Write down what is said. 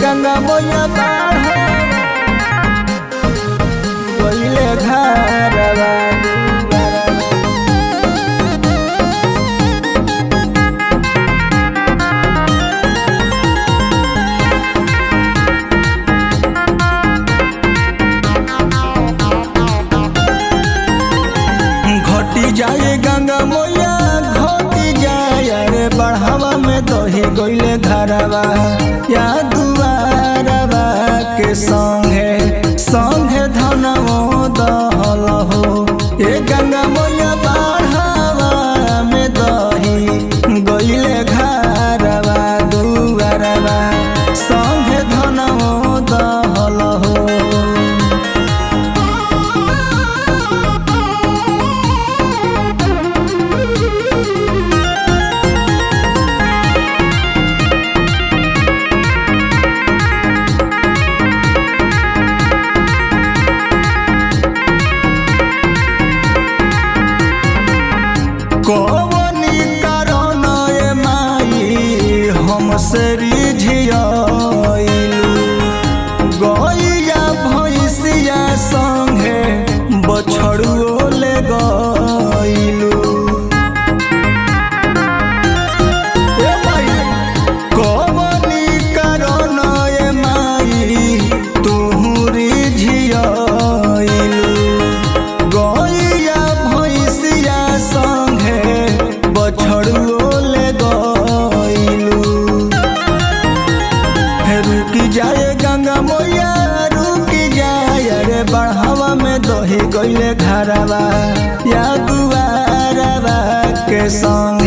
गंगा मैया बाढ़ गइले घरवा दुआरवा। घटी जाए गंगा मैया घटी जाए, अरे बढ़ावा में दही गइले घरवा या दुआरवा के संगे संगे धनवो दहल हो। ए गंगा मैया बढ़ावा में दही गइले घरवा दुआरवा संगे धनवो दहल हो। कवनी कारण ए माई हमसे रिझियाइलू, गैया भैंसिया संगे बछड़ुओ ले गइलू। ए माई कवनी कारण ए माई तुहू रिझियाइलू, गैया भैंसिया संगे बछड़ुओ ले गइलू। रुकी जाए गंगा मैया रुकी जाए, अरे बढ़ावा में दही गइले घरवा या दुआरवा के संग।